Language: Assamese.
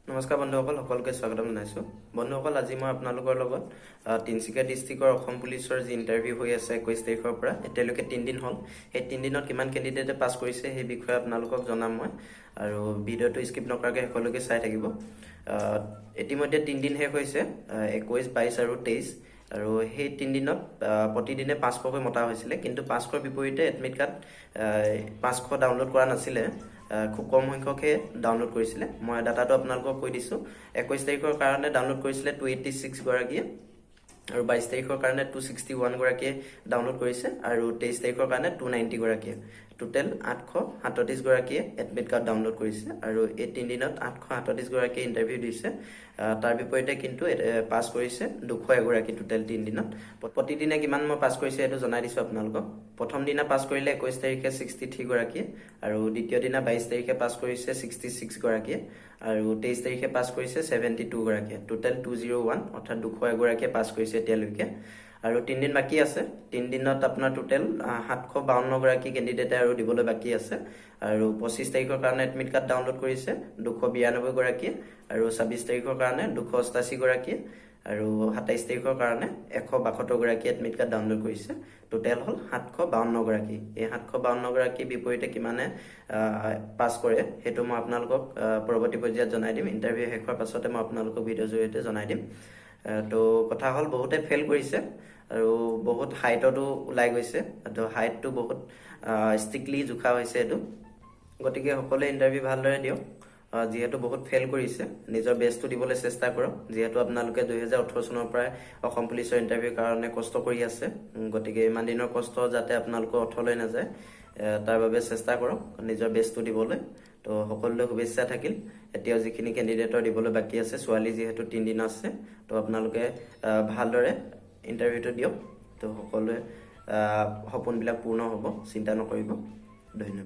নমস্কাৰ বন্ধুসকল, সকলোকে স্বাগতম জনাইছোঁ। বন্ধুসকল, আজি মই আপোনালোকৰ লগত তিনিচুকীয়া ডিষ্ট্ৰিক্টৰ অসম পুলিচৰ যি ইণ্টাৰভিউ হৈ আছে 21 তাৰিখৰ পৰা, এতিয়ালৈকে 3 দিন হ'ল, সেই 3 দিনত কিমান কেণ্ডিডেটে পাছ কৰিছে, সেই বিষয়ে আপোনালোকক জনাম মই। আৰু ভিডিঅ'টো স্কিপ নকৰাকৈ শেষলৈকে চাই থাকিব। ইতিমধ্যে 3 দিন শেষ হৈছে, 21, 22 আৰু 23। আৰু সেই 3 দিনত প্ৰতিদিনে 500কৈ মতা হৈছিলে, কিন্তু 500ৰ বিপৰীতে এডমিট কাৰ্ড 500 ডাউনলোড কৰা নাছিলে, খুব কম সংখ্যকহে ডাউনলোড কৰিছিলে। মই ডাটাটো আপোনালোকক কৈ দিছোঁ। 21 তাৰিখৰ কাৰণে ডাউনলোড কৰিছিলে 286 গৰাকীয়ে আৰু 22 তাৰিখৰ কাৰণে 261 গৰাকীয়ে ডাউনলোড কৰিছে আৰু 23 তাৰিখৰ কাৰণে 290 গৰাকীয়ে। টোটেল 837 গৰাকীয়ে এডমিট কাৰ্ড ডাউনলোড কৰিছে আৰু এই 3 দিনত 837 গৰাকীয়ে ইণ্টাৰভিউ দিছে। তাৰ বিপৰীতে কিন্তু পাছ কৰিছে 201 গৰাকী টোটেল 3 দিনত। প্ৰতিদিনে কিমান মই পাছ কৰিছে, সেইটো জনাই দিছোঁ আপোনালোকক। প্ৰথম দিনা পাছ কৰিলে 21 তাৰিখে 63 গৰাকীয়ে আৰু দ্বিতীয় দিনা 22 তাৰিখে পাছ কৰিছে 66 গৰাকীয়ে আৰু 23 তাৰিখে পাছ কৰিছে 72 গৰাকীয়ে। টোটেল 201, অৰ্থাৎ 201 গৰাকীয়ে পাছ কৰিছে এতিয়ালৈকে। আৰু 3 দিন বাকী আছে। 3 দিনত আপোনাৰ টোটেল 752 গৰাকী কেণ্ডিডেটে আৰু দিবলৈ বাকী আছে। আৰু 25 তাৰিখৰ কাৰণে এডমিট কাৰ্ড ডাউনলোড কৰিছে 292 গৰাকীয়ে আৰু 26 তাৰিখৰ কাৰণে 288 গৰাকীয়ে আৰু 27 তাৰিখৰ কাৰণে 172 গৰাকীয়ে এডমিট কাৰ্ড ডাউনলোড কৰিছে। টোটেল হ'ল 752 গৰাকী। এই 752 গৰাকীৰ বিপৰীতে কিমানে পাছ কৰে, সেইটো মই আপোনালোকক পৰৱৰ্তী পৰ্যায়ত জনাই দিম। ইণ্টাৰভিউ শেষ হোৱাৰ পাছতে মই আপোনালোকক ভিডিঅ'ৰ জৰিয়তে জনাই দিম। তো কথা হ'ল, বহুতে ফেইল কৰিছে আৰু বহুত হাইটতো ওলাই গৈছে। তো হাইটটো বহুত ষ্ট্ৰিক্টলি জোখা হৈছে এইটো। গতিকে সকলোৱে ইণ্টাৰভিউ ভালদৰে দিয়ক। যিহেতু বহুত ফেইল কৰিছে, নিজৰ বেষ্টটো দিবলৈ চেষ্টা কৰক। যিহেতু আপোনালোকে 2018 চনৰ পৰাই অসম পুলিচৰ ইণ্টাৰভিউৰ কাৰণে কষ্ট কৰি আছে, গতিকে ইমান দিনৰ কষ্ট যাতে আপোনালোকৰ অথলৈ নাযায়, তাৰ বাবে চেষ্টা কৰক নিজৰ বেষ্টটো দিবলৈ। তো সকলোলৈ শুভেচ্ছা থাকিল। এতিয়াও যিখিনি কেণ্ডিডেটৰ দিবলৈ বাকী আছে, ছোৱালী যিহেতু 3 দিন আছে, তো আপোনালোকে ভালদৰে ইণ্টাৰভিউটো দিয়ক। তো সকলোৱে সপোনবিলাক পূৰ্ণ হ'ব, চিন্তা নকৰিব। ধন্যবাদ।